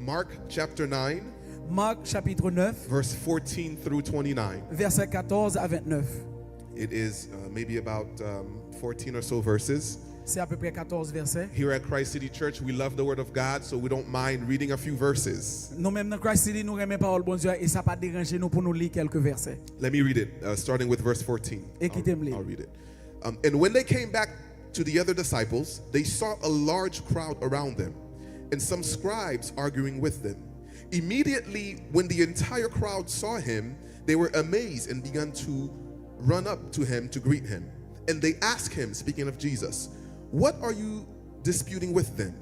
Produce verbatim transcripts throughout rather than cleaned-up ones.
Mark chapter nine, Marc chapitre neuf, verse fourteen through twenty-nine. Versets quatorze à vingt-neuf. It is uh, maybe about um, fourteen or so verses. C'est à peu près quatorze versets. Here at Christ City Church, we love the Word of God, so we don't mind reading a few verses. Nou menm nan Christ City, nou renmen pawòl Bondye a, e sa pa deranje nou pou nou li kèlke vèsè. Let me read it, uh, starting with verse fourteen. E kite m li. I'll, I'll read it. Um, and when they came back to the other disciples, they saw a large crowd around them, and some scribes arguing with them. Immediately, when the entire crowd saw him, they were amazed and began to run up to him to greet him. And they asked him, speaking of Jesus, "What are you disputing with them?"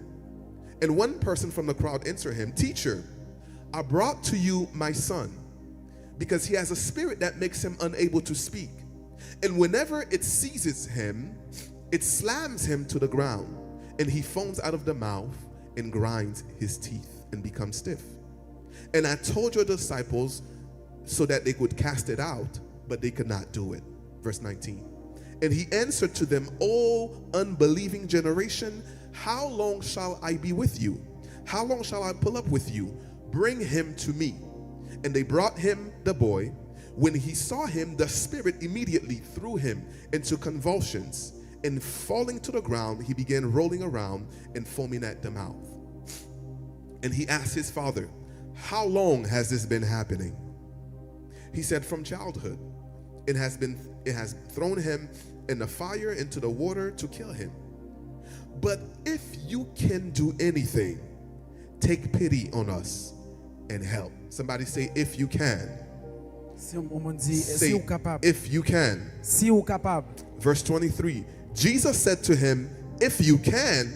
And one person from the crowd answered him, "Teacher, I brought to you my son, because he has a spirit that makes him unable to speak. And whenever it seizes him, it slams him to the ground, and he foams out of the mouth and grinds his teeth and becomes stiff. And I told your disciples so that they could cast it out, but they could not do it." Verse nineteen. And he answered to them, "O unbelieving generation, how long shall I be with you? How long shall I put up with you? Bring him to me." And they brought him, the boy. When he saw him, the spirit immediately threw him into convulsions, and falling to the ground, he began rolling around and foaming at the mouth. And he asked his father, "How long has this been happening?" He said, "From childhood. It has been, it has thrown him in the fire, into the water to kill him. But if you can do anything, take pity on us and help." Somebody say, "If you can." Si yon moun di, Say, "Si ou kapab." "If you can." Si ou kapab. Verse twenty-three. Jesus said to him, "If you can,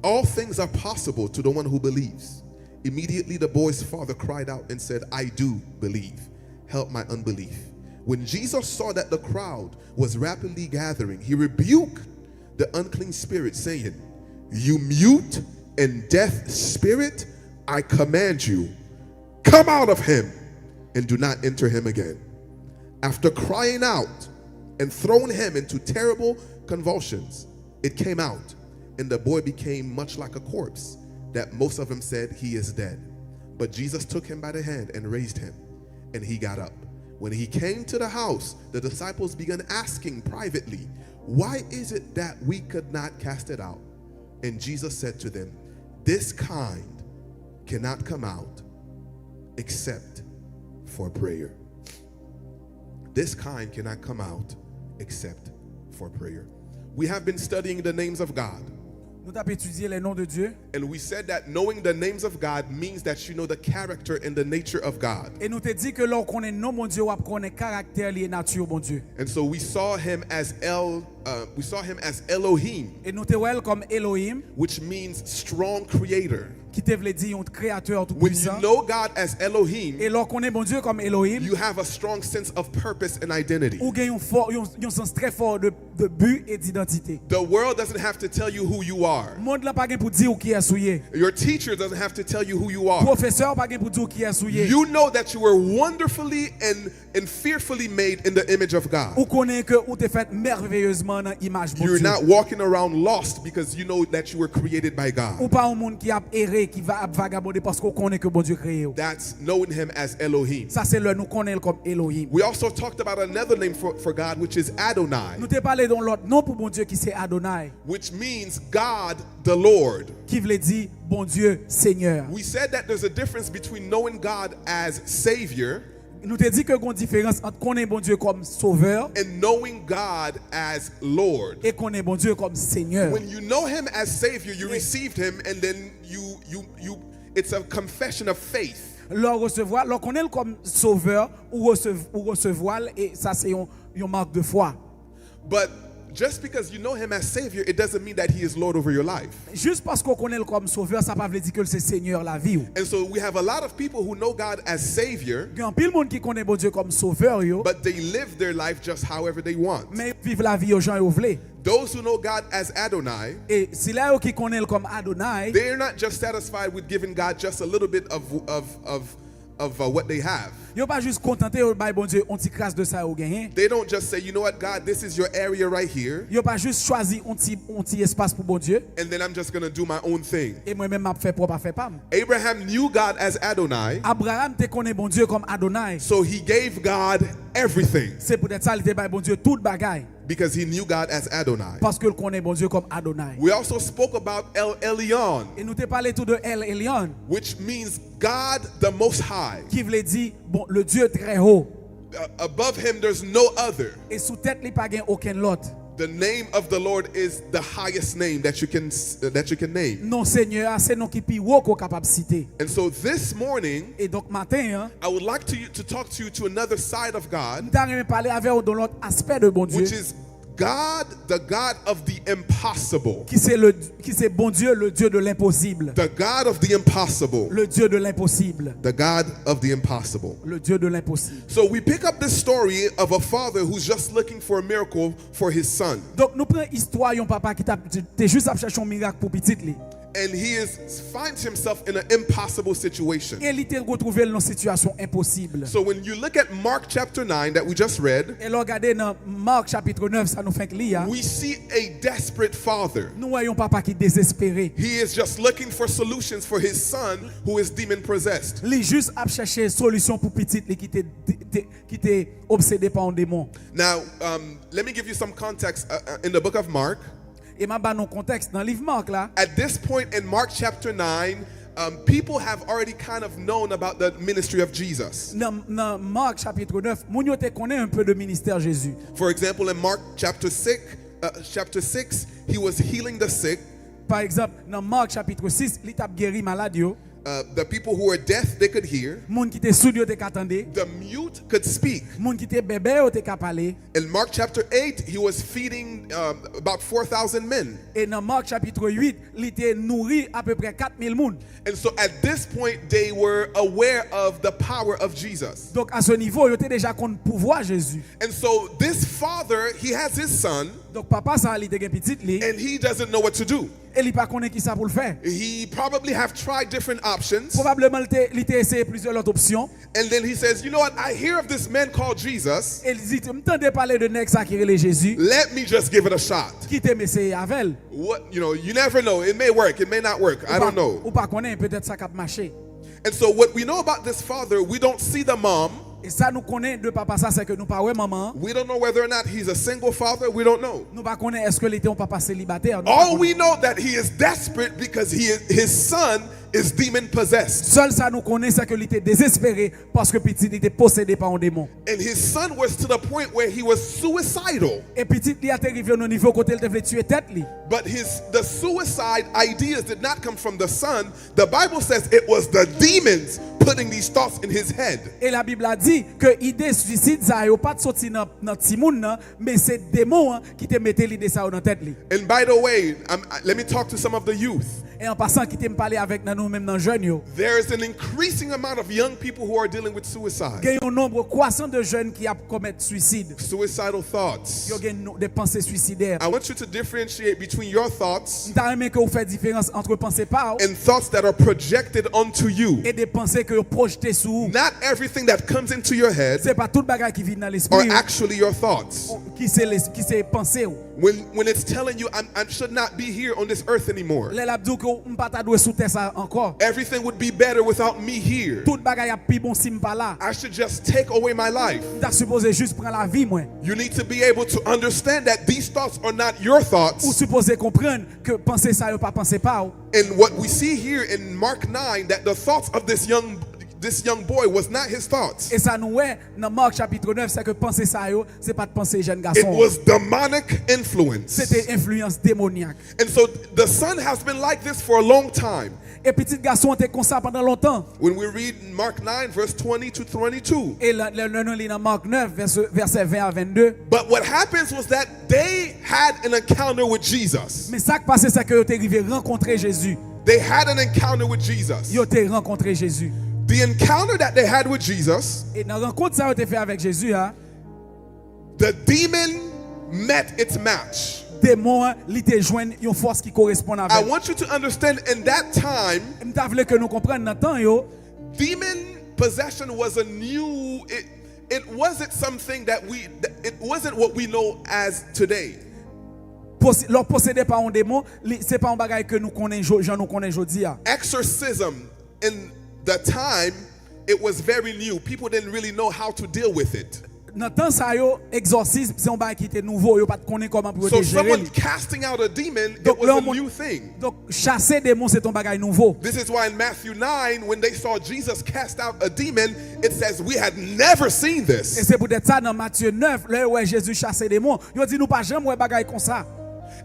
all things are possible to the one who believes." Immediately the boy's father cried out and said, "I do believe. Help my unbelief." When Jesus saw that the crowd was rapidly gathering, he rebuked the unclean spirit, saying, "You mute and deaf spirit, I command you, come out of him and do not enter him again." After crying out and throwing him into terrible convulsions, it came out, and the boy became much like a corpse, that most of them said, "He is dead." But Jesus took him by the hand and raised him, and he got up. When he came to the house, the disciples began asking privately, "Why is it that we could not cast it out?" And Jesus said to them, "This kind cannot come out except for prayer." This kind cannot come out except for prayer. We have been studying the names of God. Nou t ap etidye les noms de Dieu. And we said that knowing the names of God means that you know the character and the nature of God. E nou te di ke lè w konnen non Bondye, w ap konnen karaktè li e nati Bondye. And so we saw him as El, uh, we saw him as Elohim, E nou te wè l kòm Elohim, which means strong creator. Ki te vle di yon kreyatè When you toupwisan. Know God as Elohim, E lè w konnen Bondye kòm Elohim, you have a strong sense of purpose and identity. Ou gen yon, fò, yon, yon sans trè fò de, de bi e didantite. The world doesn't have to tell you who you are. Mond lan pa gen pou di w kiyès ou ye. Your teacher doesn't have to tell you who you are. Pwofesè w pa gen pou di w kiyès ou ye. You know that you were wonderfully and, and fearfully made in the image of God. Ou konnen ke ou te fèt mèveyezman nan imaj You're Bondye. Not walking around lost because you know that you were created by God. Ou pa yon moun ki ap ere, ki va ap vagabonde paske w konnen ke Bondye kreye w. That's knowing him as Elohim. Sa se lè nou konnen l kòm Elohim. We also talked about another name for, for God, which is Adonai, Nou te pale de yon lòt non pou Bondye ki se Adonai, which means God the Lord. Ki vle di Bondye Senyè. We said that there's a difference between knowing God as Savior Nou te di ke gen yon diferans ant konnen Bondye kòm Sovè and knowing God as Lord. E konnen Bondye kòm Senyè. When you know him as Savior, you received him, and then you, you, you, it's a confession of faith. Lè w resevwa, lè w konnen l kòm Sovè, ou, resev, ou resevwa l, e sa se yon, yon mak de fwa. But just because you know him as Savior, it doesn't mean that he is Lord over your life. Jis paske w konnen l kòm Sovè, sa pa vle di ke l se Senyè lavi w. And so we have a lot of people who know God as Savior, Gen anpil moun ki konnen Bondye kòm Sovè yo, but they live their life just however they want. Men yo viv lavi yo jan yo vle. Those who know God as Adonai, E sila yo ki konnen l kòm Adonai, they're not just satisfied with giving God just a little bit of, of, of, of uh, what they have. Yo pa jis kontante yo bay Bondye yon ti kras de sa yo genyen. They don't just say, you know what, God, this is your area right here, Yo pa jis chwazi yon ti, yon ti espas pou Bondye. And then I'm just going to do my own thing. E mwen menm m ap fè pwòp afè pa m. Abraham knew God as Adonai, Abraham te konnen Bondye kòm Adonay. So he gave God everything. Se poutèt sa li te bay Bondye tout bagay. Because he knew God as Adonai. Paske l konnen Bondye kòm Adonay. We also spoke about El Elyon, E nou te pale tou de El Elyon, which means God the Most High. Ki vle di, bon, le Dieu très haut. Uh, above him, there's no other. E sou tèt li pa gen okenn lòt. The name of the Lord is the highest name that you can that you can name. Non Senyè a se non ki pi wo ke w kapab site. And so this morning, E donk maten an, I would like to, to talk to you to another side of God, m ta renmen pale avè w de lòt aspè de Bondye, which is God, the God of the impossible. Ki se, le, ki se Bondye, le Dieu de l'impossible. The God of the impossible. Le Dieu de l'impossible. The God of the impossible. Le Dieu de l'impossible. So we pick up this story of a father who's just looking for a miracle for his son. Donk nou pran istwa yon papa ki t ap, te jis ap chèche yon mirak pou pitit li. And he is finds himself in an impossible situation. E li te retwouve l nan sitiyasyon enposib. So when you look at Mark chapter nine that we just read, E lè w gade nan Mark chapit nèf, sa nou fenk li a, we see a desperate father. Nou wè yon papa ki dezespere. He is just looking for solutions for his son who is demon possessed. Li jis ap chèche solisyon pou pitit li ki te, te- ki te obsede pa yon demon. Now, um, let me give you some context uh, uh, in the book of Mark. E m ap ba nou kontèks nan liv Mark la. At this point in Mark chapter nine, um, people have already kind of known about the ministry of Jesus. Nan, nan Mark chapit nèf, moun yo te konnen un peu de ministè Jezi. For example, in Mark chapter six, uh, chapter six, he was healing the sick. Pa egzanp, nan Mark chapit sis, li t ap geri malad yo. Uh, the people who were deaf, they could hear. Moun ki te soud yo te ka tande. The mute could speak. Moun ki te bèbè yo te ka pale. In Mark chapter eight, he was feeding um, about four thousand men. E nan Mark chapit uit, li te nouri apeprè kat mil moun. And so at this point, they were aware of the power of Jesus. Donk, a se nivo, yo te deja konn pouvwa Jezi. And so this father, he has his son, Donk, papa sa a, li te gen pitit li, and he doesn't know what to do. E li pa konnen ki sa pou l fè. He probably have tried different options. Pwobableman, li te, li te eseye plizyè lòt opsyon. And then he says, you know what? I hear of this man called Jesus. E li di, "M tande pale de nèg sa ki rele Jezi. Let me just give it a shot. Kite m eseye avè l." What, you know, you never know. It may work. It may not work. I don't know. Ou pa konnen, petèt sa k ap mache. And so what we know about this father, we don't see the mom. E sa nou konnen de papa sa, se ke nou pa wè manman an. We don't know whether or not he's a single father. We don't know. Nou pa konnen èske li te yon papa selibatè. Nou pa All konnen. We know that he is desperate because he is, his son is demon possessed. Sèl sa nou konnen, se ke li te dezespere paske pitit li te posede pa yon demon. And his son was to the point where he was suicidal. E pitit li a te rive nan nivo kote l te vle tiye tèt li. But his the suicide ideas did not come from the son. The Bible says it was the demons putting these thoughts in his head. E Labib la di ke ide suisid sa yo pa t soti nan, nan timoun nan, men se demon an ki te mete lide sa yo nan tèt li. And by the way, I'm, let me talk to some of the youth. E an pasan, kite m pale avèk nan nou menm nan jèn yo. There is an increasing amount of young people who are dealing with suicide. Gen yon nonb kwasan de jèn ki ap komèt swisid. Suicidal thoughts. Yo gen nou- de panse swisidè. I want you to differentiate between your thoughts M ta renmen ke w fè diferans ant panse pa w and thoughts that are projected onto you. E de panse ke yo pwojte sou ou. Not everything that comes into your head Se pa tout bagay ki vin nan are lespri w actually your thoughts. ki se les- ki se panse w. When when it's telling you, I'm, I should not be here on this earth anymore. Lè l ap di w ke m pa ta dwe sou tè sa ankò. Everything would be better without me here. Tout bagay ap pi bon si m pa la. I should just take away my life. M ta sipoze jis pran lavi mwen. You need to be able to understand that these thoughts are not your Ou thoughts. sipoze konprann ke panse sa yo pa panse pa w. And what we see here in Mark nine, that the thoughts of this young this young boy was not his thoughts. E sa nou wè nan Mark chapit nèf, se ke panse sa yo, se pa t panse jèn It gason. Was demonic influence. Se te enfliyans demonyak. And so the son has been like this for a long time. E pitit gason an te konsa pandan lontan. When we read Mark nine, verse twenty to twenty-two. E lè lè- lè nou li nan Mark nèf, vèsè vèsè ven a vennde. But what happens was that they had an encounter with Jesus. Men sa k pase, se ke yo te rive rankontre Jezi. They had an encounter with Jesus. Yo te rankontre Jezi. The encounter that they had with Jesus, E nan rankont sa yo te fè avèk Jezi a, the demon met its match. Demon an, li te jwenn yon fòs ki koresponn I avè l. Want you to understand in that time, M ta vle ke nou konprann nan tan yo, demon Possession was a new, it, it wasn't something that we, it wasn't what we know as today. Posi- Lè w posede pa yon demon, li- se pa yon bagay ke nou konnen jo- jan nou konnen jodi a. Exorcism in the time, it was very new. People didn't really know how to deal with it. Nan tan sa yo, egzòsizm se yon bagay ki te nouvo, yo pa t konnen kòman pou yo So te jere someone li. Casting out a demon, it Donk, was lè a yon moun- new thing. Donk, chase demon se t yon bagay nouvo. This is why in Matthew nine, when they saw Jesus cast out a demon, it says, "We had never seen E this." se poutèt sa, nan Matye nèf, lè yo wè Jezi chase demon, yo di, "Nou pa janm wè bagay konsa."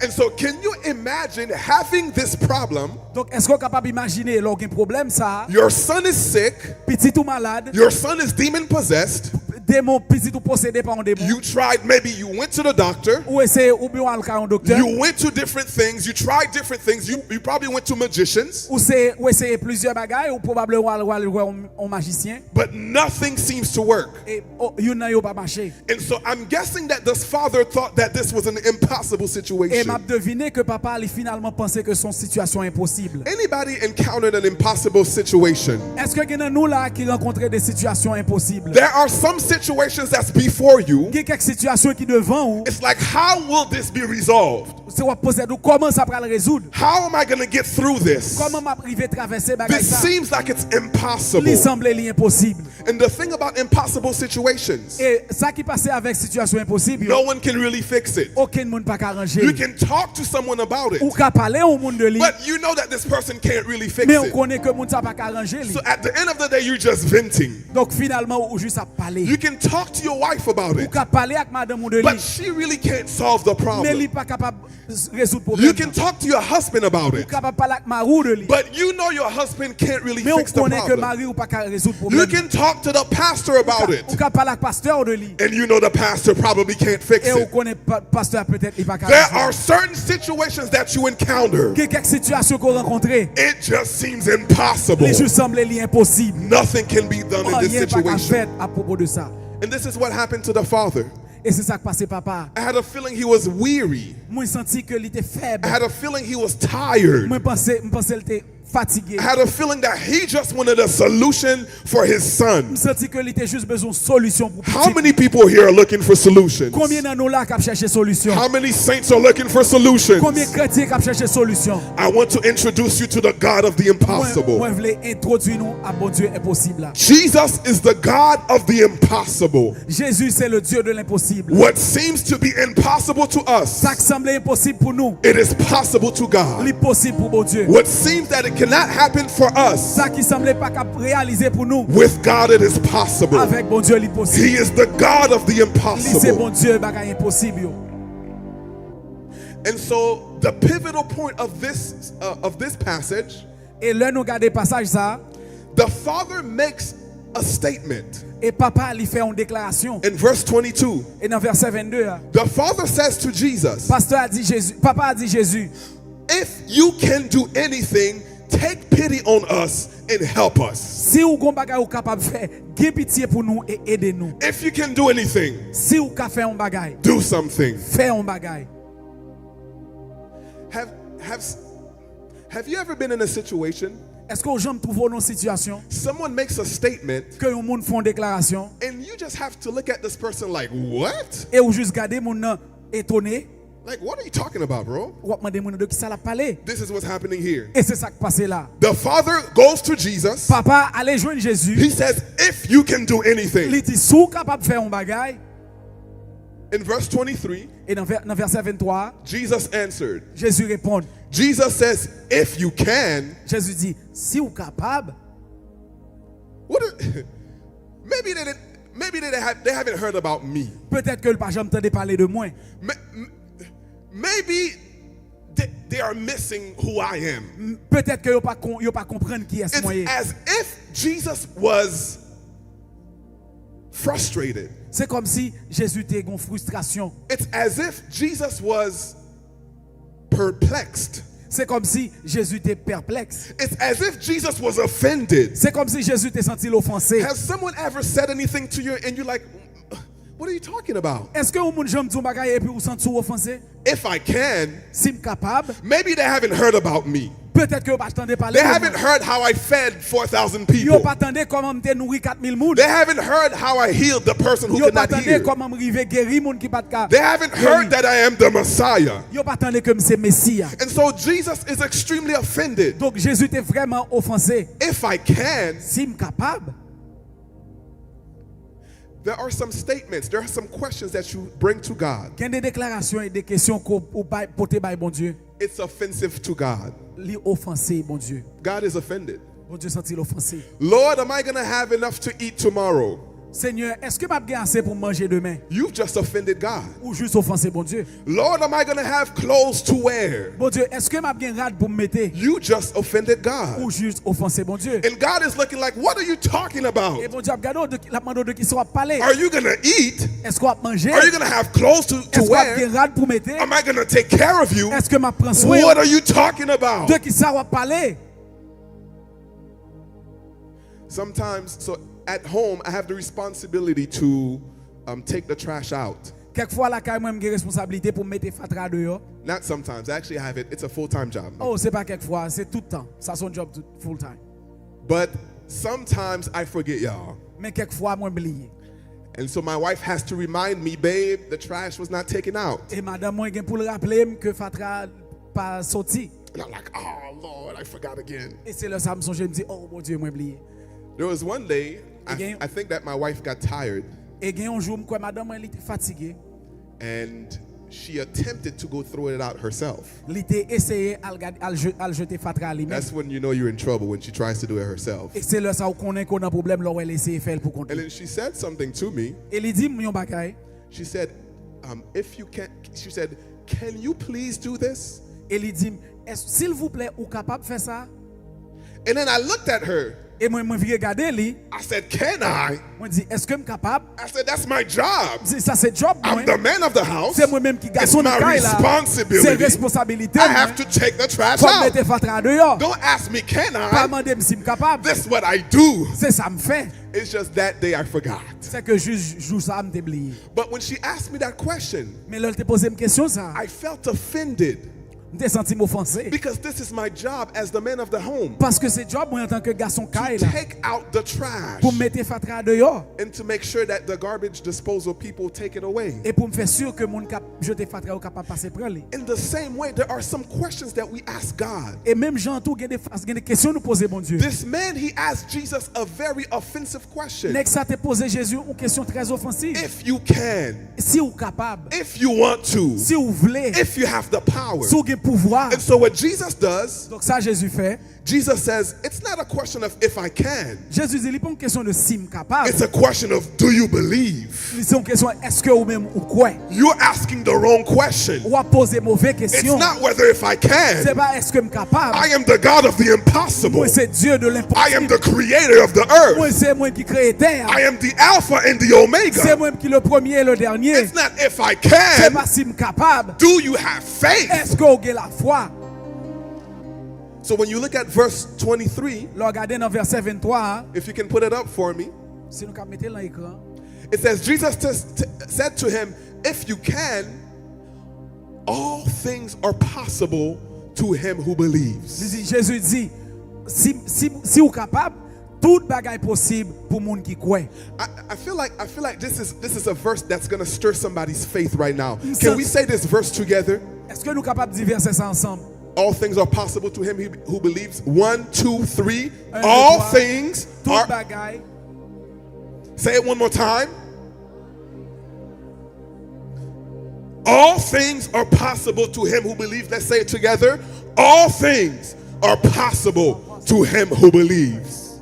And so, can you imagine having this problem? Donk, èske w kapab imajine lè w gen pwoblèm sa a? Your son is sick, Pitit ou malad, your son is demon possessed. Demon, pitit ou posede pa yon demon. You tried, maybe you went to the doctor, Ou eseye, oubyen w al ka yon doktè. You went to different things, you tried different things, you, you probably went to magicians. Ou se, ou eseye plizyè bagay, ou pwobableman w al, w al wè yon, yon majisyen. But nothing seems to work. E o, youn nan yo pa mache. And so I'm guessing that this father thought that this was an impossible E situation. M ap devine ke papa li finalman panse ke se yon sitiyasyon enposib. Anybody encountered an impossible situation? Èske gen nan nou la ki rankontre de sitiyasyon enposib? There are some situations that's before you. Gen kèk sitiyasyon ki devan ou. It's like, how will this be resolved? Se w ap poze tèt ou, kòman sa pral rezoud? How am I going to get through this? Kòman m ap rive travèse bagay This sa? Seems like it's impossible. Li sanble li enposib. And the thing about impossible situations, E sa ki pase avèk sitiyasyon enposib yo, no one can really fix it. Okenn moun pa ka ranje. You can talk to someone about it, Ou ka pale yon moun de li, but you know that this person can't really fix men ou it. Konnen ke moun sa pa ka ranje li. So at the end of the day, you're just venting. Donk finalman, ou jis ap pale. You can talk to your wife about Ou it, ka pale ak madanm ou de li, but she really can't solve the men li problem. Pa kapab rezoud You pwoblèm can nan. Talk to your husband about Ou it, kapab pale ak mari w de li, but you know your husband can't really men ou fix the Konnen ke problem. Mari w pa ka rezoud You pwoblèm nan. Can talk to the pastor about Ou it, ka pale ak pastè w de li, and you know the pastor probably can't fix e ou it. Konnen pa- pastè a petèt li pa ka There rezoud. Are certain situations that you encounter. Gen kèk sitiyasyon ke w rankontre, It just seems impossible. Li jis sanble li enposib. Nothing can be done in this Anyen pa ka situation. Fèt apwopo de sa. And this is what happened to the father. E se sa k pase papa. I had a feeling he was weary. Mwen santi ke li te fèb. I had a feeling he was tired. Mwen panse, m panse l te fatige. I had a feeling that he just wanted a solution for his son. M santi ke li te jis bezwen yon solisyon pou pitit li. How many people here are looking for solutions? Konbyen nan nou la k ap chèche solisyon? How many saints are looking for solutions? Konbyen kretyen k ap chèche solisyon? I want to introduce you to the God of the impossible. Mwen, mwen vle entwodui nou a Bondye enposib la. Jesus is the God of the impossible. Jezi se le Dieu de l'impossible. What seems to be impossible to us, sa k sanble enposib pou nou, it is possible to God. Li posib pou Bondye. What seems that it cannot happen for us, sa ki sanble pa kab reyalize pou nou, with God it is possible. Avèk Bondye li posib. He is the God of the impossible. Li se Bondye bagay enposib yo. And so the pivotal point of this uh, of this passage, e lè nou gade pasaj sa a, the father makes a statement. E papa li fè yon deklarasyon. In verse twenty-two, e nan vèsè vennde a, the father says to Jesus, pastè a di Jezi, papa a di Jezi, if you can do anything, take pity on us and help us. Si w gon bagay ou kapab fè, gen pitye pou nou e ede nou. If you can do anything, si w ka fè yon bagay, do something. Fè yon bagay. Have, have, have you ever been in a situation? Èske w janm twouve w nan yon sitiyasyon? Someone makes a statement, ke yon moun fè yon deklarasyon, and you just have to look at this person like, what? E ou jis gade moun nan etone. Like, what are you talking about, bro? W ap mande moun nan de kisa l ap pale. This is what's happening here. E se sa k pase la. The father goes to Jesus. Papa ale jwenn Jezi. He says, if you can do anything. Li di, si w kapab fè yon bagay. In verse twenty-three, e nan vè- nan vèsè venntwa a, Jesus answered. Jezi reponn. Jesus says, if you can. Jezi di, si w kapab. What are, maybe they didn't, maybe they, have, they haven't heard about me. Petèt ke l pa janm tande pale de mwen. Maybe they, they are missing who I am. Petèt ke yo pa kon- yo pa konprann kiyès mwen ye. It's as if Jesus was frustrated. Se kòmsi Jezi te gon fristrasyon. It's as if Jesus was perplexed. Se kòmsi Jezi te pèplèks. It's as if Jesus was offended. Se kòmsi Jezi te santi l ofanse. Has someone ever said anything to you and you like, What are you talking about? Èske yon moun janm di yon bagay epi ou santi w ofanse? If I can, Si m kapab, maybe they haven't heard about me. Petèt ke yo pa tande pale They de haven't mwen. Heard how I fed four thousand Yo people. Pa tande kòman m te nouri kat mil moun. They haven't heard how I healed the person who Yo could Pa not tande hear. Kòman m rive geri moun ki pa t ka They haven't geri. Heard that I am the Messiah. Yo pa tande ke m se Mesi a. And so Jesus is extremely offended. Donk, Jezi te vrèman ofanse. If I can, Si m kapab, there are some statements, there are some questions that you bring to God. Gen de deklarasyon e de kesyon ke w bay, pote bay Bondye. It's offensive to God. Li ofanse Bondye. God is offended. Bondye santi l ofanse. Lord, am I going to have enough to eat tomorrow? Senyè, èske m ap gen ase pou m manje demen? You've just offended God. Ou jis ofanse Bondye. Lord, am I going to have clothes to wear? Bondye, èske m ap gen rad pou m mete? You just offended God. Ou jis ofanse Bondye. And God is looking like, what are you talking about? E Bondye ap gade w, de ki- l ap mande w de kisa w ap pale. Are you going to eat? Èske w ap manje? Are you going to have clothes to, to Èske w ap wear? Gen rad pou mete? Am I going to take care of you? Èske m ap pran swen? What are you talking about? De kisa w ap pale? Sometimes, so at home, I have the responsibility to um, take the trash out. Kèk fwa lakay mwen m gen responsablite pou m mete fatra deyò. Not sometimes, I actually have it. It's a full time job. Oh, se pa kèk fwa, se tout tan. Sa se yon job tout, full time. But sometimes I forget, y'all. Men kèk fwa mwen bliye. And so my wife has to remind me, babe, the trash was not taken out. E madanm mwen gen pou l raple m ke fatra pa soti. And I'm like, oh, Lord, I forgot again. E se lè sa m sonje m di, oh Bondye, mwen bliye. There was one day, I, Again. I think that my wife got tired E gen yon jou m kwè madanm mwen li te fatige. And she attempted to go throw it out herself. Li te eseye al, gad, al, je, al jete fatra li menm. That's when you know you're in trouble, when she tries to do it herself. E se lè sa ou konnen ke w nan pwoblèm lè w wè l eseye fè l pou kont And li. Then she said something to me. E li di m yon bagay. She said, um, if you can, she said, can you please do this? E li di m, "Èske, silvouplè, ou kapab fè sa?" And then I looked at her. E mwen, mwen vire gade li. I said, can I? Mwen di, "Èske m kapab?" I said, that's my job. M di, "Sa se job I'm mwen. The man of the house. Se mwen menm ki gason nan kay la. Se responsablite mwen. I have to take the trash Fò m mete fatra deyò. Don't ask me, can I? Pa mande m si m kapab. This is what I do. Se sa m fè. It's just that day I forgot. Se ke jis jou sa a m te bliye. But when she asked me that question, Men lè l te poze m kesyon sa a, I felt offended. M te santi m ofanse. Because this is my job as the man of the home. Paske se job mwen antanke gason kay la. To take out the trash. Pou m mete fatra deyò. And to make sure that the garbage disposal people take it away. E pou m fè si ke moun k ap jete fatra yo kapab pase pran li. In the same way, there are some questions that we ask God. E menm jan tou, gen de faz, gen de kesyon nou poze Bondye. This man, he asked Jesus a very offensive question. Nèg sa te poze Jezi yon kesyon trè ofansif. If you can. Si w kapab. If you want to. Si w vle. If you have the power. Si w gen pouvwa. And so what Jesus does, Donk sa Jezi fè. Jesus says, it's not a question of if I can. Jezi di, li pa yon kesyon de si m kapab. It's a question of do you believe? Li se yon kesyon, èske ou menm ou kwè? You're asking the wrong question. W ap poze move kesyon. It's not whether if I can. Se pa èske m kapab. I am the God of the impossible. Mwen se Dye de I am the lenposib. Creator of the earth. Mwen se mwen ki kreye tè a. I am the Alpha and the Omega. Se mwen ki le premye e le dènye. It's not if I Se can. Pa si m kapab. Do you have faith? Èske w gen lafwa? So when you look at verse twenty-three, Lè w gade nan vèsè venntwa a, if you can put it up for me, si nou ka mete l nan ekran, it says, Jesus t- t- said to him, if you can, all things are possible to him who believes. Li di, Jezi di, si, si, si w kapab, tout bagay posib pou moun ki kwè. I, I feel like I feel like this is this is a verse that's gonna stir somebody's faith right now. Can we say this verse together? Èske nou kapab di vèsè sa ansanm? All things are possible to him who, who believes. One, two, three. Un, deux, All trois. Things Tout are. Bagay. Say it one more time. All things are possible to him who believes. Let's say it together. All things are possible to him who believes.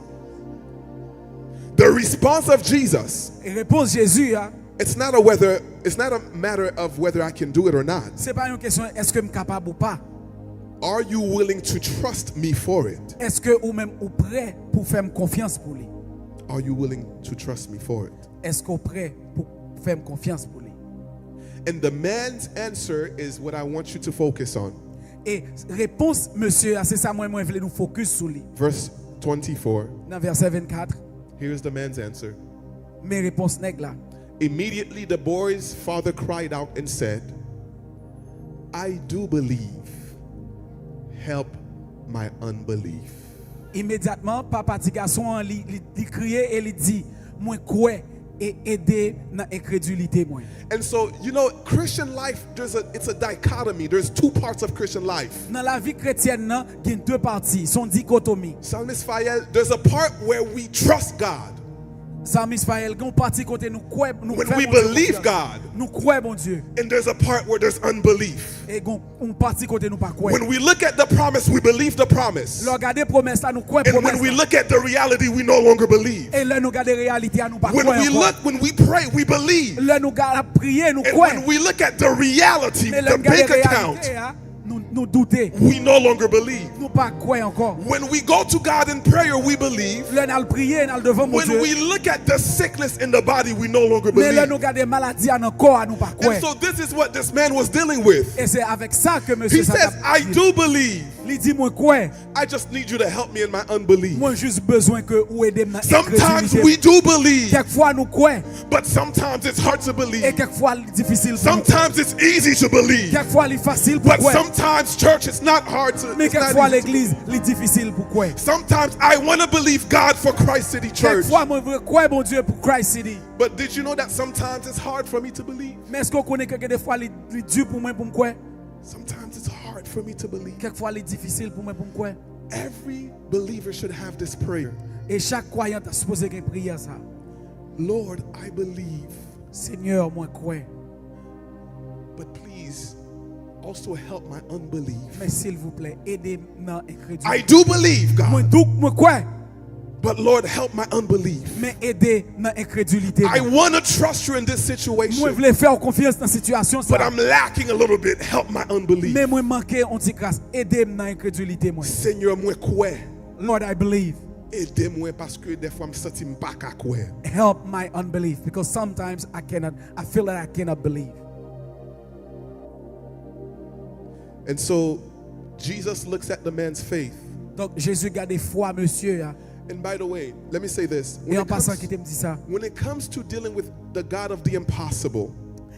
The response of Jesus, Repons Jezi a, it's not a whether it's not a matter of whether I can do it or not. Se pa yon kesyon èske m kapab ou pa. Are you willing to trust me for it? Èske ou menm ou prè pou fè m konfyans pou li? Are you willing to trust me for it? Èske ou prè pou fè m konfyans pou li? And the man's answer is what I want you to focus on. E repons mesye a, se sa mwen mwen vle nou fokis sou li. Verse twenty-four. Nan vèsè vennkat, Here's the man's answer. Men repons nèg la. Immediately, the boy's father cried out and said, "I do believe. Help my unbelief." Imedyatman, papa ti gason an, li, li, li kriye e li di, "Mwen kwè, e ede nan enkredilite mwen." And so, you know, Christian life, there's a it's a dichotomy. There's two parts of Christian life. Nan lavi kretyèn nan, gen de pati, se yon dikotomi. Psalmist Fael, there's a part where we trust God. Psalmist Fael, gen yon pati kote nou kwè, nou When fè we Bondye believe konfyans. God, Nou kwè Bondye. And there's a part where there's unbelief. E gen yon pati kote nou pa kwè. When we look at the promise, we believe the promise. Lè w gade pwomès la, nou kwè And pwomès when we la. Look at the reality, we no longer believe. E lè nou gade reyalite a, nou pa When kwè we ankò. Look, when we pray, we believe. Lè nou ga- ap priye, nou And kwè. When we look at the reality, Men lè the nou gade bank account, reyalite a, nou, nou doute. We no longer believe. Nou pa kwè ankò. When we go to God in prayer, we believe. Lè n al priye, n al devan When Bondye. We look at the sickness in the body, we no longer Men lè believe. Nou gade maladi a nan kò a, nou pa kwè. And so this is what this man was dealing with. E se avèk sa ke He mesye sa says, "I do believe. Li di, "Mwen kwè. I just need you to help me in my unbelief." Mwen jis bezwen ke ou ede m nan Sometimes enkredilite." We do believe. Kèkfwa nou kwè. But sometimes it's hard to believe. E kèkfwa li difisil pou nou. Sometimes it's easy to believe. Kèkfwa li fasil pou But kwè. Sometimes church is not hard to. Men kèkfwa legliz li difisil pou kwè. Sometimes I want to believe God for Christ City Church. Kèkfwa mwen vle kwè Bondye pou Christ City. But did you know that sometimes it's hard for me to believe? Men èske w konnen ke gen de fwa li, li di pou mwen pou m kwè? Sometimes it's hard for me to believe. Kèkfwa li difisil pou mwen pou m kwè. Every believer should have this prayer. E chak kwayan ta sipoze gen priyè sa. Lord, I believe. Senyè, mwen kwè. But please also help my unbelief. Men silvouplè, ede m nan enkredilite. I do believe, God. Mwen dou, mwen kwè. But Lord, help my unbelief. Men ede nan enkredilite. I want to trust you in this situation. Mwen vle fè w konfyans nan sitiyasyon sa. But I'm lacking a little bit. Help my unbelief. Men mwen manke yon ti gras. Ede m nan enkredilite mwen. Senyè, mwen kwè. Lord, I believe. Ede mwen paske dèfwa m santi m pa ka kwè. Help my unbelief, because sometimes I cannot, I feel that I cannot believe. And so Jesus looks at the man's faith. Donk Jezi gade fwa mesye a. And by the way, let me say this. E an pasan, kite m di sa. When it comes to dealing with the God of the impossible,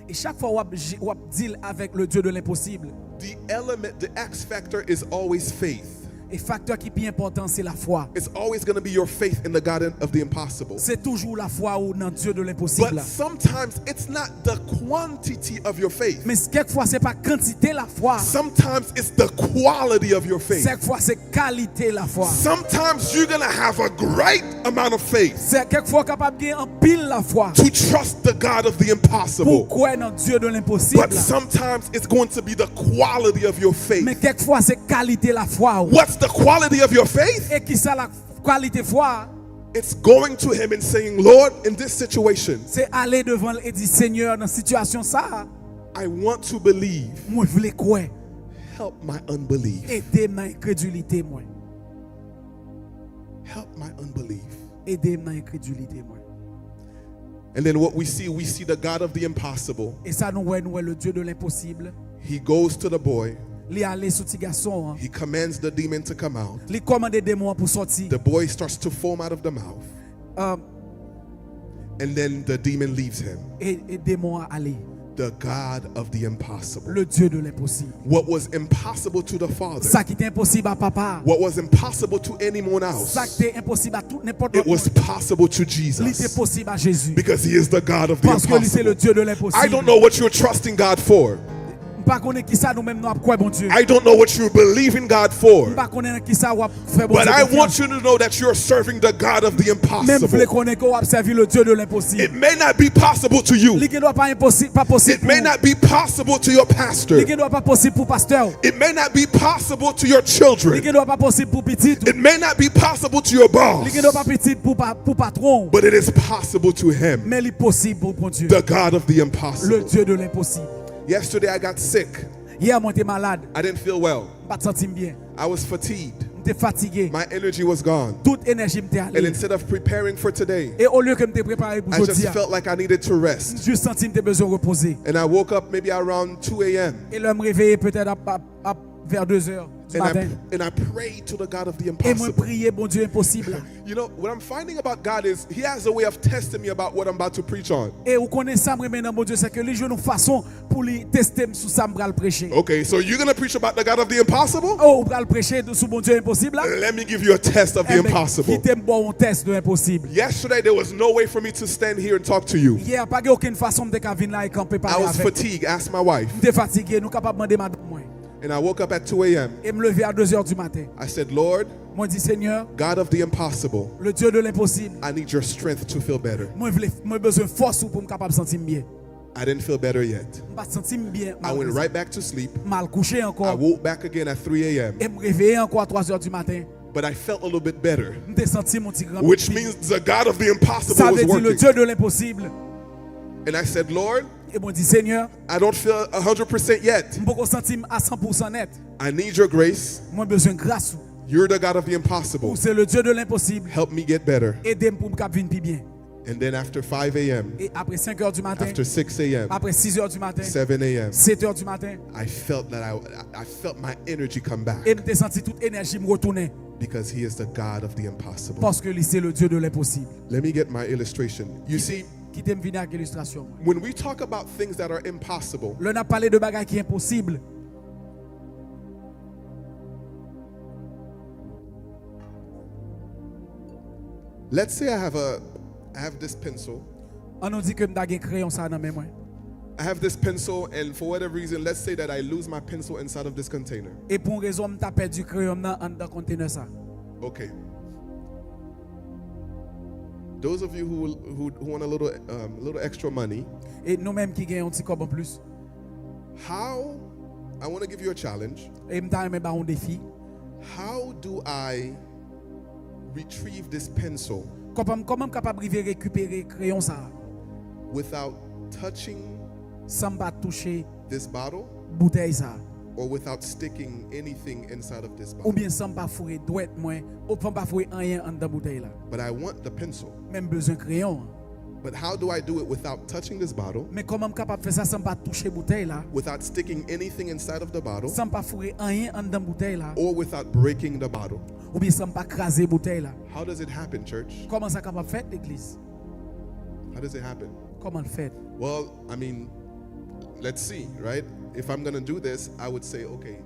E chak fwa w ap, w ap deal avèk le Dieu de l'impossible, the element, the X factor is always faith. E faktè ki pi enpòtan se lafwa. It's always going to be your faith in the God of the impossible. Se toujou lafwa ou nan Dye de lenposib But la. Sometimes it's not the quantity of your faith. Men kèk fwa se pa kantite lafwa. Sometimes it's the quality of your faith. Kèk fwa se kalite lafwa. Sometimes you're going to have a great amount of faith Se kèk fwa w kapab gen anpil lafwa. To trust the God of the impossible. Pou kwè nan Dye de lenposib But la. Sometimes it's going to be the quality of your faith. Men kèk fwa se kalite lafwa ou. What's the quality of your faith? E kisa la kalite fwa a? It's going to him and saying, "Lord, in this situation, Se ale devan l e di, "Senyè, nan sitiyasyon sa a, I want to believe. Mwen vle kwè. Help my unbelief. Ede m nan enkredilite mwen. Help my unbelief." Ede m nan enkredilite mwen. And then what we see, we see the God of the impossible. E sa nou wè, nou wè le Dieu de l'impossible. He goes to the boy. Li ale sou ti gason an. He commands the demon to come out. Li kòmande demon an pou sòti. The boy starts to foam out of the mouth. Um, And then the demon leaves him. E, e demon an ale. The God of the impossible. Le Dieu de l'impossible. What was impossible to the father, Sa ki te enposib a papa a. What was impossible to anyone else, Sa ki te enposib a tout nenpòt It lòt was moun. Possible to Li te Jesus. Posib a Jezi. Because he is the God of the Paske li se le impossible. Dieu de l'impossible. I don't know what you're trusting God for. M pa konnen kisa nou menm nou ap kwè Bondye. I don't know what you're believing God for. M pa konnen nan kisa w ap fè But Bondye I konfyans. Want you to know that you're serving the God of the Men m vle impossible. Konnen ke w ap sèvi le Dieu de l'impossible. It may not be possible to you. Li gen dwa pa enposib, pa posib It may pou not be possible to your pastor. Li gen dwa pa posib pou pastè w. It may not be possible to your Li children. Gen dwa pa posib pou pitit ou. It may not be possible to your boss. Li gen dwa pa pitit pou, pa, pou patwon w. But it is possible to him. Men li posib pou Bondye. The God of the impossible. Le Dieu de l'impossible. Yesterday I got sick. Yè mwen te malad. I didn't feel well. M pa t santi m byen. I was fatigued. M te fatige. My energy was gone. Tout enèji m te And ale. Instead of preparing for today, E olye ke m te prepare pou I just jodi a, felt like I needed to m rest. Jis santi m te bezwen repoze. And I woke up maybe around two a.m. E lè m reveye petèt ap, ap, ap Vè de zè di And I, maten. And I prayed to the God of the E mwen impossible. Priye Bondye enposib la. You know, what I'm finding about God is He has a way of testing me about what I'm about to preach on. E ou konnen sa m renmen nan Bondye, se ke li jwenn yon fason pou li teste m sou sa m pral preche. Okay, so you're going to preach about the God of the impossible? Oh, ou pral preche sou Bondye enposib la? Let me give you a test of the Enben, impossible. Kite m ba w yon tès de enposib. Yesterday, there was no way for me to stand here and talk to you. Yè, pa gen okenn fason m te ka vin la e kanpe I pale was avèk. Fatigued. Ask my wife. M te fatige, nou kapab mande madanm mwen. And I woke up at two a.m. E m leve a de zè di maten. I said, Lord, Mwen di, Senyè, God of the impossible, le Dieu de l'impossible, I need your strength to feel better. Mwen vle, mwen bezwen fòs ou pou m kapab santi m byen. I didn't feel better yet. M pa t santi m byen. I went right back to sleep. M al kouche I ankò. Woke back again at three a.m. E m reveye ankò a twa zè di maten. But I felt a little bit better, M te santi m yon ti gran which pi. Means the God of the impossible Sa was vle di le working. Dieu de l'impossible. And I said, Lord, E mwen di, Senyè, I don't feel one hundred percent yet. M poko santi m a san pou san nèt. I need your grace. Mwen bezwen gras ou. You're the God of the impossible. Ou se le Dieu de l'impossible. Help me get better. Ede m pou m kab vin pi byen. And then after five a.m., E apre senk è di maten, after six a.m., apre sis è di maten, seven a.m., sèt è di maten, I felt that I, I felt my energy come back. E m te santi tout enèji m retounen. Because He is the God of the impossible. Paske li se le Dieu de l'impossible. Let me get my illustration. You see, Kite m vini ak ilistrasyon mwen. When we talk about things that are impossible, Lè n ap pale de bagay ki enposib, let's say I have a I have this pencil. An nou di ke m ta gen kreyon sa nan men mwen. I have this pencil, and for whatever reason, let's say that I lose my pencil inside of this container. E pou yon rezon, m ta pèdi kreyon m nan anndan kontenè sa. Okay. Those of you who who, who want a little um, little extra money, E nou menm ki gen yon ti kòb an plis, how I want to give you a challenge. E m ta renmen ba yon defi. How do I retrieve this pencil Kòman, kòman m kapab rive rekipere kreyon sa a without touching san m pa touche this bottle boutèy sa a? Or without sticking anything inside of this Ou bottle? Byen san m pa foure dwèt mwen, ou san m pa foure anyen anndan boutèy la. But I want the pencil. Men m bezwen kreyon an. But how do I do it without touching this bottle, Men kòman m kapab fè sa san m pa touche boutèy la, without sticking anything inside of the bottle, san m pa foure anyen anndan boutèy la, or without breaking the bottle? Oubyen san m pa kraze boutèy la? How does it happen, church? Kòman sa kapab fèt, legliz? How does it happen? Kòman l fèt? Well, I mean, let's see, right? If I'm going to do this, I would say, okay,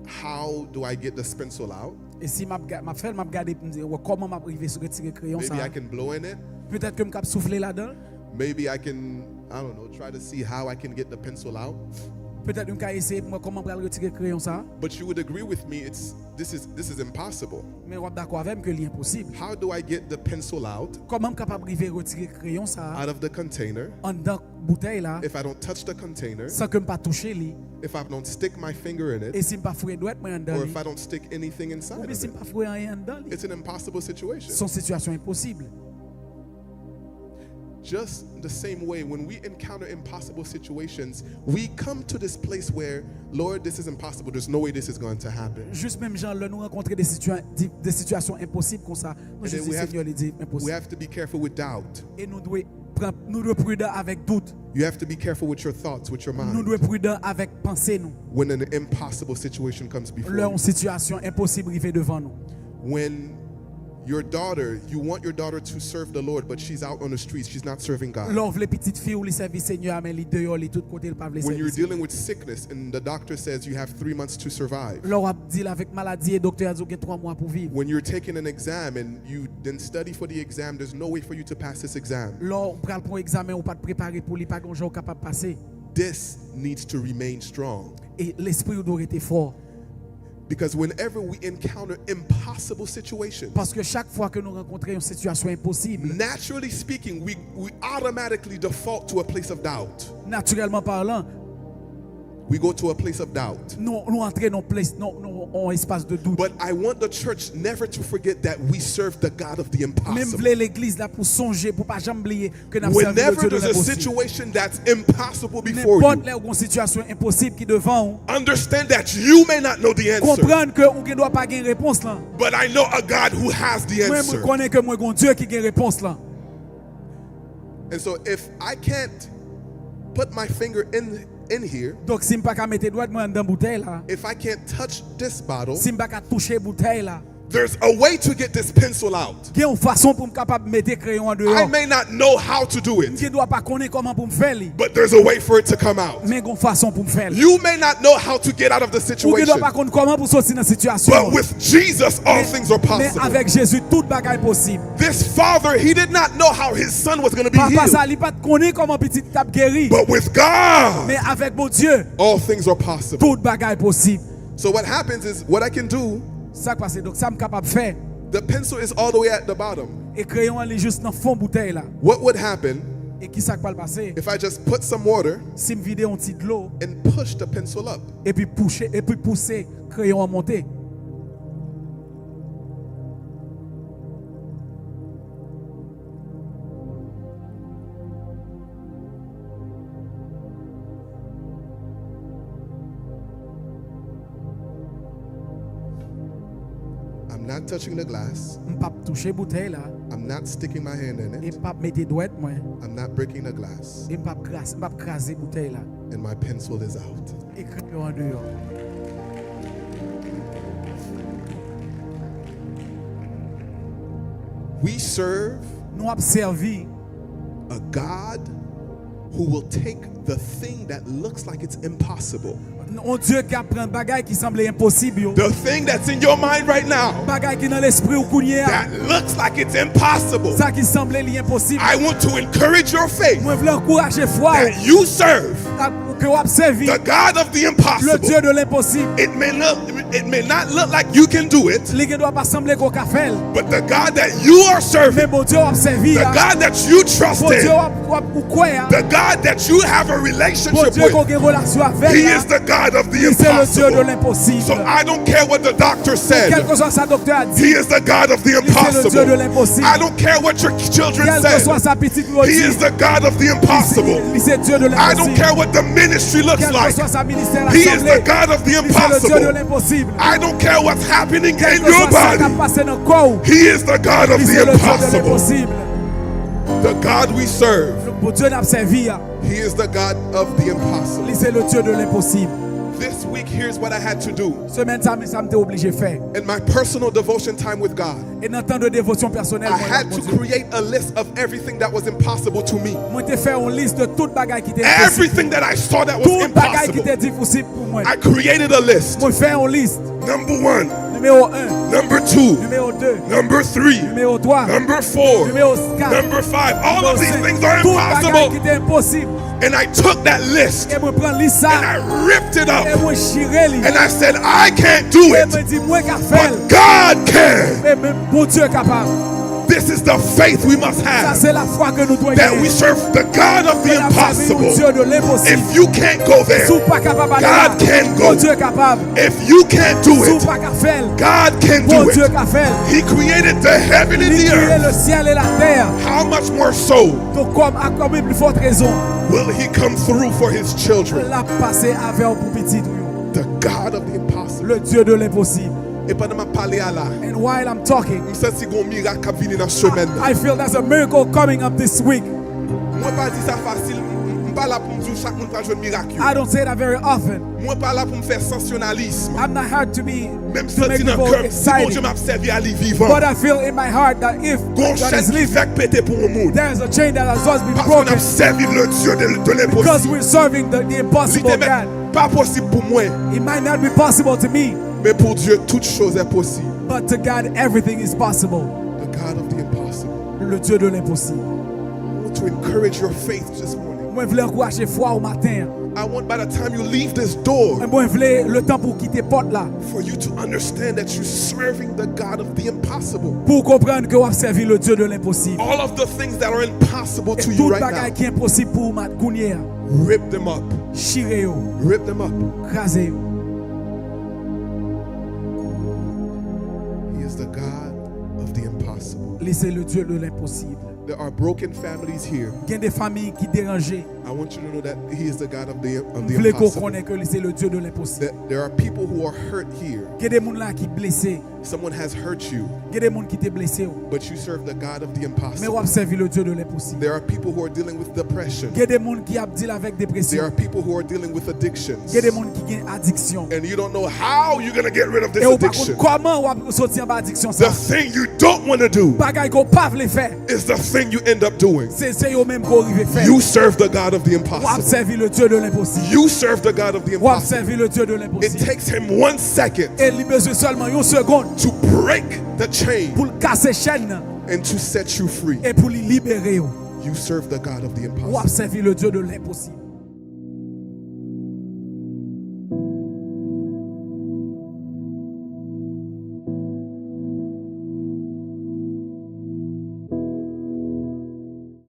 how do I get this pencil out? E si m ap ga- m ap fè l, m ap gade pou m di, wè, kòman m ap rive sou retire kreyon sa Maybe a? I can blow in it. Petèt ke m kab soufle ladan l. Maybe I can, I don't know, try to see how I can get the pencil out. Petèt m ka eseye pou m wè kòman m pral retire kreyon sa a. But you would agree with me, it's this is this is impossible. Men w ap dakò avè m ke li enposib. How do I get the pencil out Kòman m kapab rive retire kreyon sa a out of the container anndan boutèy la if I don't touch the container, san ke m pa touche li, if I don't stick my finger in e it, si m pa foure dwèt mwen anndan or if li, I don't stick anything inside oubyen of si m it? Pa foure anyen anndan li? It's an impossible situation. Se yon sitiyasyon enposib. Just the same way, when we encounter impossible situations, we come to this place where, Lord, this is impossible. There's no way this is going to happen. Jis menm jan lè nou rankontre de sitiyasyon enposib konsa, nou jis di, Senyè, li di enposib. We have to be careful with doubt. E nou dwe pran, nou dwe pridan avèk dout. You have to be careful with your thoughts, with your mind. Nou dwe pridan avèk panse nou. When an impossible situation comes before Lè yon sitiyasyon enposib rive devan nou. When your daughter, you want your daughter to serve the Lord, but she's out on the streets, she's not serving God. Lè w vle pitit fi w li sèvi Senyè a, men li deyò, li tout kote, li pa vle sèvi Senyè. When you're dealing with sickness and the doctor says you have three months to survive. Lè w ap deal avèk maladi e doktè a di w gen twa mwa pou viv. When you're taking an exam and you didn't study for the exam, there's no way for you to pass this exam. Lè w pral pran yon egzamen ou pa t prepare pou li, pa gen yon jan w kapab pase. This needs to remain strong. E lespri w dwe rete fò. Because whenever we encounter impossible situations, Paske chak fwa ke nou rankontre yon sitiyasyon enposib, naturally speaking, we, we automatically default to a place of doubt. Natirèlman palan, We go to a place of doubt. Nou, nou antre nan yon ples, nan, nan yon espas de dout. But I want the church never to forget that we serve the God of the Men m impossible. Vle legliz la pou sonje, pou pa janm bliye ke n ap sèvi le Whenever Dye de there's a lenposib. Situation that's impossible before Nenpòt you, lè ou gen yon sitiyasyon enposib ki devan ou, understand that you may not know the answer, Konprann ke ou gen dwa pa gen repons lan. But I know a God who has the Men mwen answer. Konnen ke mwen gen yon Dye ki gen repons lan. And so if I can't put my finger in in here, Donk, si m pa ka mete dwèt mwen anndan boutèy la, if I can't touch this bottle, si m pa ka touche boutèy la, there's a way to get this pencil out. Gen yon fason pou m kapab mete kreyon an I deyò. may not know how to do M it, gen dwa pa konnen kòman pou m fè li. But there's a way for it to come out. Men gen yon fason pou m fè li. You may not know how to get out of the Ou gen dwa situation, pa konn kòman pou soti nan sitiyasyon but an. With Jesus, all Men, things are men possible. Avèk Jezi, tout bagay posib. This father, he did not know how his son was going to be Papa sa, healed. Li pa t konnen kòman pitit li t ap geri. But with God, Men avèk Bondye, all things are possible. Tout bagay posib. So what happens is, what I can do, Sa k pase, donk, sa m kapab fè, the pencil is all the way at the bottom. E kreyon an, li jis nan fon boutèy la. What would happen E ki sa k pral pase? If I just put some water Si m vide yon ti dlo, and push the pencil up? Epi pouche, epi pouse kreyon an monte. I'm not touching the glass. M p ap touche boutèy la. I'm not sticking my hand in E it. M p ap mete dwèt mwen. I'm not breaking the glass. E m p ap kras, m p ap kraze boutèy la. And my pencil is out. E kreyon an deyò. We serve Nou ap sèvi a God who will take the thing that looks like it's impossible, yon Dye k ap pran bagay ki sanble enposib yo. The thing that's in your mind right now Bagay ki nan lespri w kounye a. That looks like it's impossible. Sa ki sanble li enposib. I want to encourage your faith Mwen vle ankouraje fwa w. That you serve Ak ke w ap sèvi the God of the le impossible. Dye de lenposib. It may look it may not look like you can do it, Li gen dwa pa sanble ke w ka fè l. But the God that you are Men serving, Bondye w ap sèvi the a. God that you trust Bondye in, w ap, w ap ou kwè a. The God that you have a relationship Bondye ke w with, gen relasyon avè He l la. is the God of the Li se le Dye de impossible. lenposib. So I don't care what the doctor said. Kèlkeswa sa doktè a di. He is the God of the Li se le Dye de impossible. lenposib. I don't care what your children said. Kèlkeswa sa pitit ou yo He di. is the God of the impossible. Li se Dye de I don't lenposib. care what the ministry looks like. Kèlkeswa sa ministè la He is the sanble. God of the Li se le Dye de impossible. Lenposib. I don't care what's happening in your Kèlkeswa sa k ap body. Pase nan kò w. He is the God of Li se the le Dye de impossible. Lenposib. The God we serve, Bondye n ap sèvi a. He is the God of the impossible. Li se le Dye de lenposib. This week, here's what I had to do. Semèn sa, men sa m te oblije fè. In my personal devotion time with God, E nan tan de devosyon pèsonèl I mwen had ak to Bondye. Create a list of everything that was impossible to me. Mwen te fè yon lis de tout bagay ki te enposib. Everything that I saw that was Tout bagay ki impossible. Te difisil pou mwen. I created a list. Mwen fè yon lis. Number one, Nimewo en. Number two, Nimewo de. Number three, Nimewo twa. Number four, Nimewo kat. Number five. All of these things are Tout bagay impossible. Ki te enposib. And I took that list E mwen pran lis sa. And I ripped it up. E mwen chire li. And I said, I can't do E it, mwen di, mwen ka fè l. But God can. E men Bondye kapab. This is the faith we must Sa have. Se lafwa ke nou dwe That genyen. We serve the God of the Ke n ap sèvi yon impossible. Dye de lenposib. If you can't go there, Si w pa kapab ale la, God can go. Bondye kapab. If you can't do Si w it, pa ka fè l, God can do Bondye it. Ka fè l. He created the heaven and Li the Kreye earth. Le syèl e latè. How much more so Donk, kòm, ak kòman pli fòt rezon, Will He come through for His children? L ap pase avè w pou pitit ou yo. The God of the impossible. Le Dye de lenposib. E pandan m ap pale a la, And while I'm talking, m santi gon mirak k ap vini nan semèn nan. I feel there's a miracle coming up this week. Mwen pa di sa fasil, m, m, m pa la pou m di w chak moun pral jwenn mirak yo. I don't say that very often. Mwen pa la pou m fè sansyonalism. I'm not here to be Men m to make santi nan people kè m, si excited. Bondye m ap sèvi a li vivan. But I feel in my heart that if Gon God chèn is ki living, fèk pete pou yon moun. There is a chain that has just been Paske n broken ap sèvi le Dye de, de because lenposib. We're serving the, the Li impossible te mèt God. Pa posib pou mwen. It might not be possible to me, Men pou Dye, tout chose est possible. But to God, everything is possible. The God of the impossible. Le Dieu de l'impossible. I want to encourage your faith this morning. Mwen vle ankouraje fwa w maten an. I want by the time you leave this door, Mwen vle, letan pou w kite pòt la, for you to understand that you're serving the God of the impossible. Pou w konprann ke w ap sèvi le Dieu de l'impossible. All of the things that are impossible E to you tout right bagay now, ki enposib pou ou mat kounye a, rip them up. Chire yo. Rip them up. Kraze yo. He is the God of the impossible. Li se le Dieu de l'impossible. There are broken families here. Gen de fanmi ki deranje. I want you to know that He is the God of the, of M the vle ke w impossible. Konnen ke li se le Dieu de l'impossible. That there are people who are hurt here. Gen de moun la ki blese. Someone has hurt you, Gen de moun ki te blese w. But you serve the God of the Men w impossible. Ap sèvi le Dieu de l'impossible. There are people who are dealing with depression. Gen de moun ki ap deal avèk There depresyon. Are people who are dealing with addictions. Gen de moun ki gen adiksyon. And you don't know how you're going to get rid of this E ou pa konn addiction. Kòman w ap soti anba adiksyon The sa. Thing you don't want to do Bagay ke w pa vle fè. Is the thing you end up doing. Se se yo menm ke w rive fè. You serve the God of the W ap impossible. Sèvi le Dieu de l'impossible. You serve the God of the W ap impossible. Sèvi le Dieu de It l'impossible. Takes Him one second E li bezwen sèlman yon segonn to break the chain pou l kase chèn nan and to set you free. E pou li libere w. You serve the God of the W ap impossible. Sèvi le Dieu de l'impossible.